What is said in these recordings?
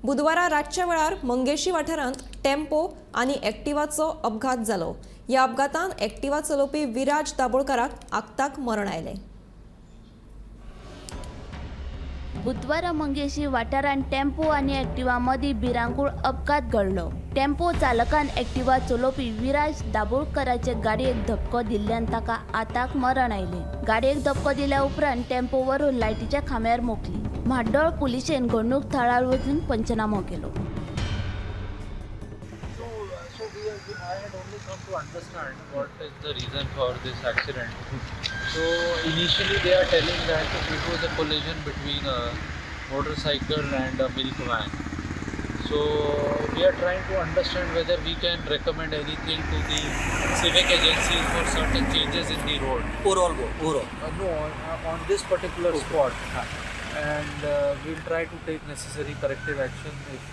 बुधवारा रातच्या वेळार मंगेशी वाठारांत टेम्पो आनी एक्टिवाचो अपघात जालो. ह्या अपघातान एक्टिवा चलोवपी विराज दाबोळकाराक आक्ताक मरण आयलें. बुधवारा मंगेशी वाठारांत टेम्पो आनी एक्टिवा मदीं भिरांकूळ अपघात घडलो. टेम्पो चालकान एक्टिवा चलोवपी विराज दाबोळकराचे गाडयेक धपको दिल्ल्यान ताका आताक मरण आयलें. गाडयेक धपको दिल्या उपरांत टेम्पो वरून लायटीच्या खांब्यार मोखली. म्हाड्डोळ पुलिशेन घडणूक थळार वचून पंचनामो केलो. So I had only come to understand what is the reason for this accident. So initially they are telling that it was a collision between a motorcycle and a milk van. So we are trying to understand whether we can recommend anything to the civic agencies for certain changes in the road. Overall go, overall. No, on this particular spot, and we'll try to take necessary corrective action if,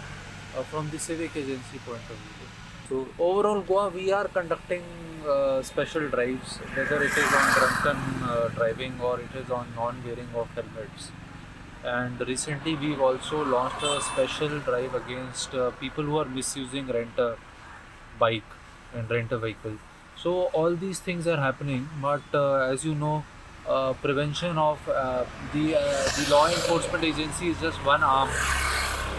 from the civic agency point of view. So Overall, Goa, we are conducting special drives, whether it is on drunken driving or it is on non-wearing of helmets. And recently, we've also launched a special drive against people who are misusing rent a bike and rent a vehicle. So all these things are happening, but as you know, prevention of the law enforcement agency is just one arm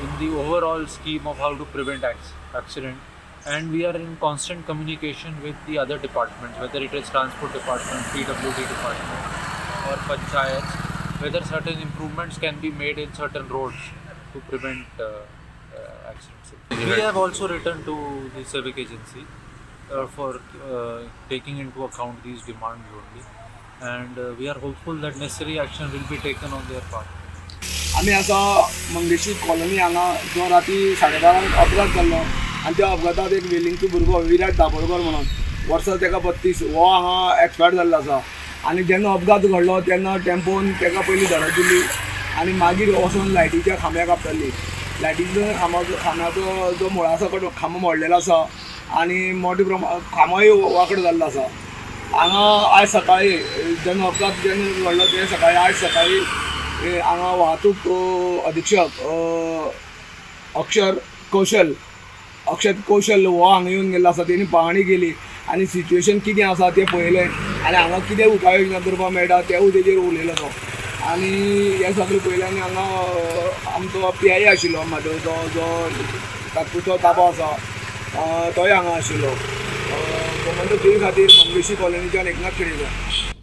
in the overall scheme of how to prevent accident, and we are in constant communication with the other departments, whether it is transport department, PWD department or panchayats, whether certain improvements can be made in certain roads to prevent accidents. We have also written to the civic agency for taking into account these demands only, and we are hopeful that necessary action will be taken on their part. आमी आसा Mangeshi colony. हांगा जो राती 12:30 अपघात जाल्लो आनी त्या अपघातात एक वेलिंगचो भुरगो विराट दाबोळकर म्हणून, वर्सां तेका 32, हो हांगा एक्सपायर जाल्लो आसा. आनी जेन्ना अपघात घडलो तेन्ना टेम्पोन तेका पयलीं धडक दिली आनी मागीर वचोन लायटीच्या खांब्याक आपटली. लायटीचो खांब्याचो जो मुळा सकट खांबो मोडलेलो आसा आनी मोठे प्रमाण खांबोय वांकडो जाल्लो आसा. हांगा आयज सकाळी जेन्ना अपघात जेन्ना घडलो ते सकाळी, आयज सकाळी हांगा वाहतूक अधीक्षक अक्षर कौशल, अक्षत कौशल हो हांगा येवन गेल्लो आसा. तेणी पाहणी केली आनी सिच्युएशन कितें आसा तें पळयलें आनी हांगा कितें उपाय योजना करपाक मेळटा तेवूय तेजेर उलयलो तो. आनी हें सगळें पळयलें आनी हांगा आमचो पीआय आशिल्लो, म्हादयचो जो तात्पुरतो ताबो आसा, तोय हांगा आशिल्लो. गोमंतक टिवी खातीर मंगेशी कॉलनीच्यान एकनाथ खेडेकर.